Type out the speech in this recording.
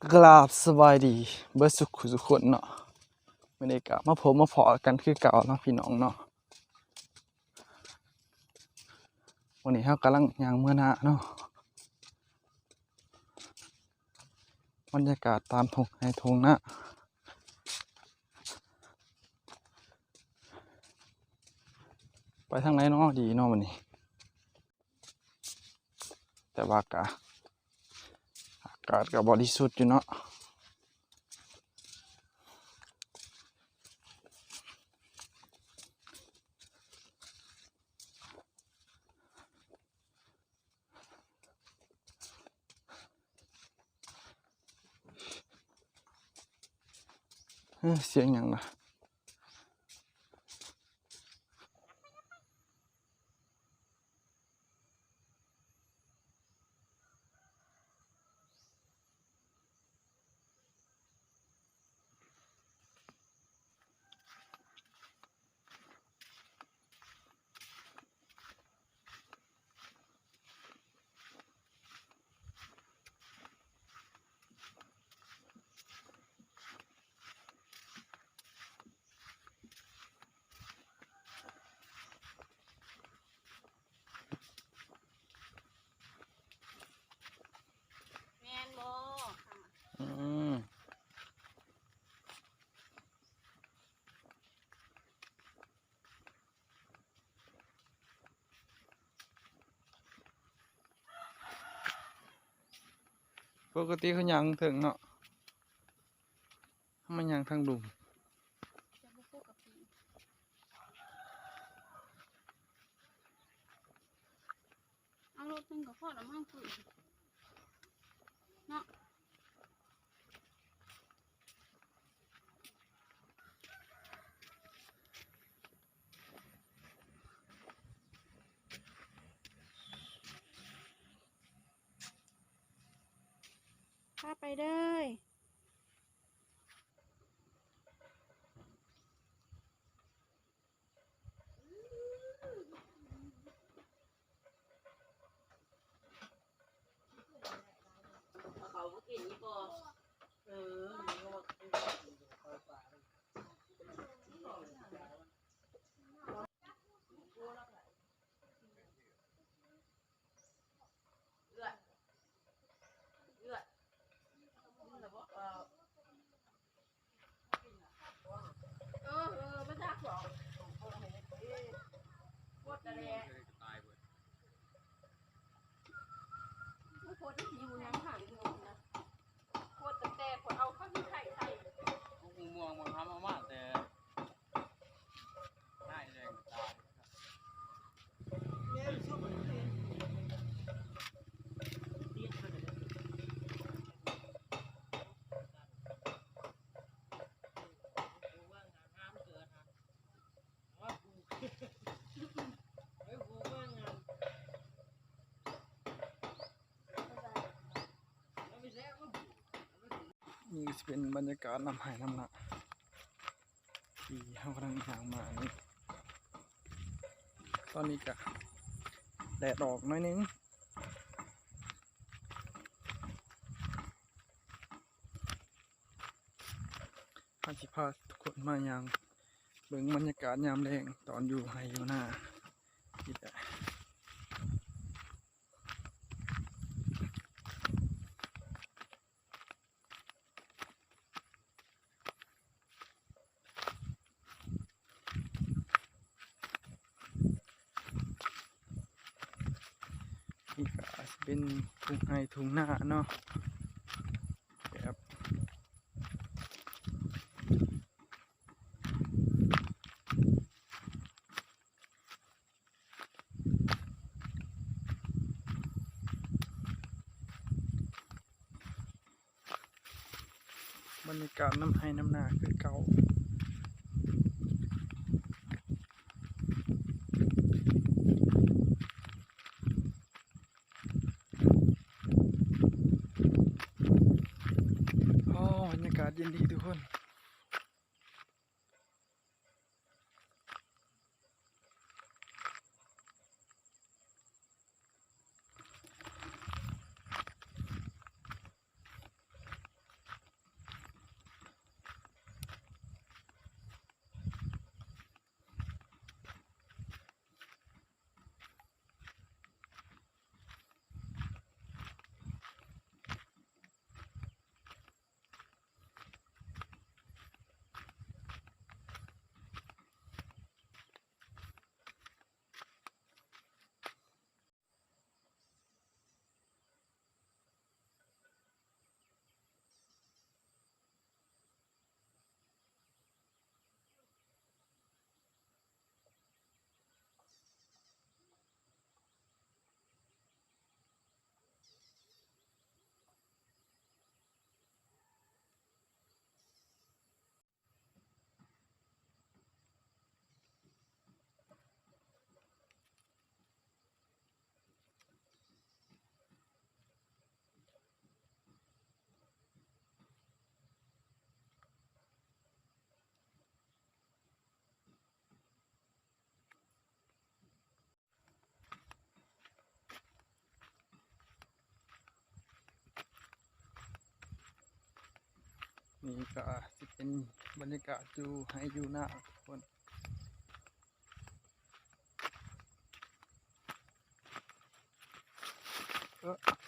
ກາບສະບາຍດີເບິດສຸກສູ່ສຸກຄົນເນາະ. ມື້ນີ້ກະມາພົບມາພໍ້ກັນຄືເກົ່າເນາະພີ່ນ້ອງເນາະ. ມື້ນີ້ເຮົາກຳລັງຍ່າງເມືອນາເນາະ. ບັນຍາກາດຕາມທົ່ງໄຮ່ທົ່ງນາ ໄປທາງໃດເນາະ ດີເນາະມື້ນີ້. ແຕ່ວ່າກະ ອາກາດກະບໍລິສຸດຢູ່ເນາະ. ເອີ ສຽງຫຍັງລະ? ແມ່ນບໍ່? ອືມ ປົກກະຕິເຂົາຍ່າງເທິງເນາະ. ເຮົາມາຍ່າງທາງລຸ່ມ. ເອົາລົດໜຶ່ງກໍພໍລະມັ້ງ ເນາະ. ພາໄປເດີ. ເຂົາບໍ່ກິນນີ້ບໍ່? ເອີ ເອີ ເອີ ມາຈາກສອງຄົນນີ້ ໂຄດແຕ່ແລະ ໂຄດທີ່ຢູ່ນຳຫາຢູ່ນະ ໂຄດຕັ້ງແຕ່ເຂົາເອົາຂ້າວທີ່ໄຂ່ໃສ່ ໝາກມ່ວງ ໝາກຫາມ ເອົາມາແຕ່ ນີ້ກໍຊິເປັນບັນຍາກາດນຳໄຮ່ນຳນາ ທີ່ເຮົາກຳລັງຍ່າງມານີ້. ຕອນນີ້ກະແດດອອກໜ້ອຍໜຶ່ງ. ເຮົາຊິພາທຸກຄົນມາຍ່າງເບິ່ງບັນຍາກາດຍາມແລງຕອນຢູ່ໄຮ່ຢູ່ນາ. ນີ້ກະຊິເປັນທົ່ງໄຮ່ທົ່ງນາເນາະ ແບບ ບັນຍາກາດນຳໄຮ່ນຳນາຄືເກົ່າ. ໂອ້ ບັນຍາກາດເຢັນດີທຸກຄົນ. ເ ນີ້ກໍຊິເປັນບັນຍາກາດຢູ່ໄຮ່ຢູ່ນາທຸກຄົນ. ເອີ